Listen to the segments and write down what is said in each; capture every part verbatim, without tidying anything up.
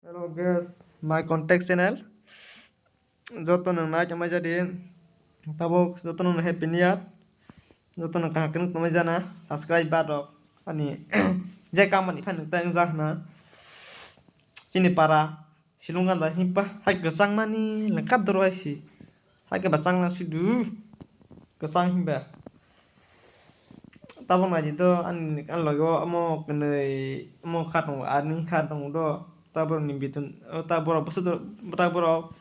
Hello guys, my contact channel. Joto no nai tongmai jadi. Tabuk joto no happy new year. Joto no kaham khe tongmai jana. Subscribe ba rok. Ani je kam ani fan tang jak na. Chini para. Silung ganda himba hai kwchang mani lengkha doro hai si. Hai khe bwchang lang sidu. Kwchang himba. Tabuk naidi do ani, ani logi o omo kwnwi omo kha tongo, army kha tongo do. Tabuk ni biton, o tabuk borok bwswk, tabuk borok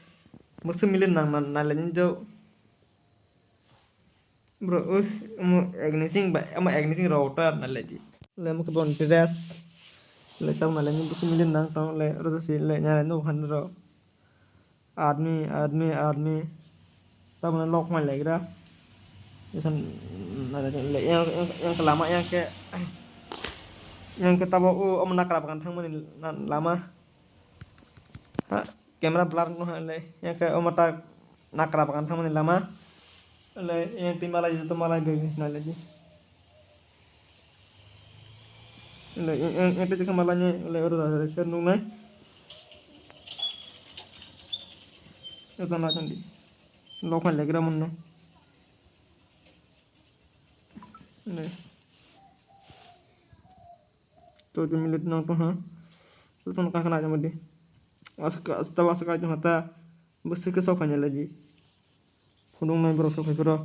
bwswk milen nang nang nang laini do. Bro, us, omo agnising ba, omo agnising rok ta na ledi. Le mo kebon dress. Le tamo na le ni busi milen nang tong le, ro si le nya le no han ro. Army, army, army. Tamo na lok mai le gra. Isan na le yang, yang, yang ke lama yang ke, yang ke tabo o, omo nakra bagan thang mani na-, lama. Ha. Camera blur no hai le, yang khe omo ta nakra bagan thangmani lama. Le, yang twi malai, joto malai bai bai nai le di. Le, yang, yang, yang twi malai ni, le, oro da, da, ser nung nai. Joto na chandi. Lok hai le gra mun no. Le. Chauti minute nang tong ha. Jotono kakna jama di. Asa ka, asa ka jama ta. Bwswk khe sok phai nai lai di. Phunuk nai borok sok phai phoro.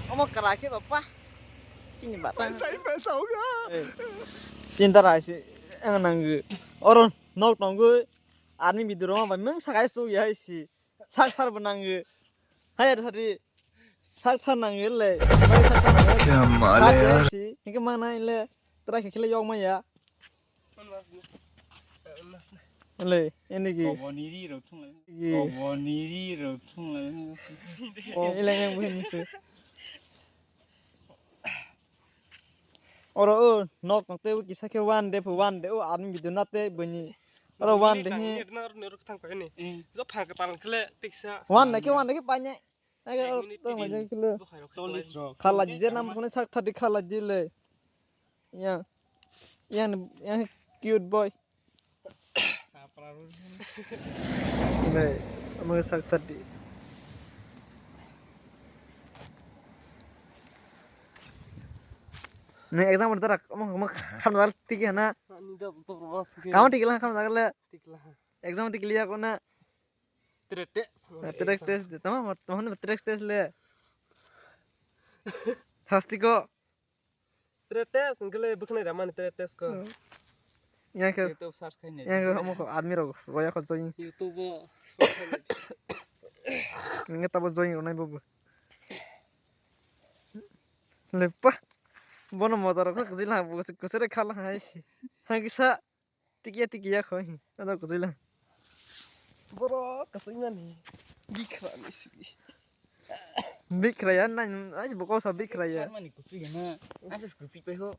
Omo kwrak khe bapa. Chini batang. Eh. Chinta rai si, ang nangwi. Oro nok tongwi. Army biduro ma bai mung sakai su ya si. Sak thar bo nangwi. Hai thari. Sak thar nangwi le. Bai sak thar nangwi. Kya male yaar. Sak ya si. Hingke mana le. Try khe khele yok maya. Le, ini ki. Koboni ri rok thung lai. Ki. Koboni ri rok thung lai. Ko ile yang buhin ni se. Oro o nok nok te kisa khe one day phu one day o army biduna te bini. Oro one day hi. Ni oro ni oro thang ko ni. Eh. Jo phang ka parang khle tiksa. One day khe one day khe panye. Age oro to ma jang kilo. Cholish rok. Khala je nam phone sak thadi khala je le. Ya. Yang yang cute boy. Le, amo sak thadi. Ne exam ur tarak, amo amo kham dal tiki hana. Kamu tiki lah kham dal le. Exam tiki liya kona. Trek test. Trek test de, tama, tama, trek test le. Hasti ko. Trek test, ngkele bukhnai ramani trek test ko. Yang ke, YouTube search khaini. Yang ke, omo ko army rok, roya ko join. YouTube o search khaini. Nge tabo join ronai bobo. Lepa. Bono motor ko kujila, bo kusuk kusuk khala hai. Hangisa. Tikiya tikiya khoi. Ada kuchila. Borok kasai mani. Bikra ni sigi. Bikra ya nai, ai bokol sa bikra ya. Mani kusi na. Asis kusi pe ho.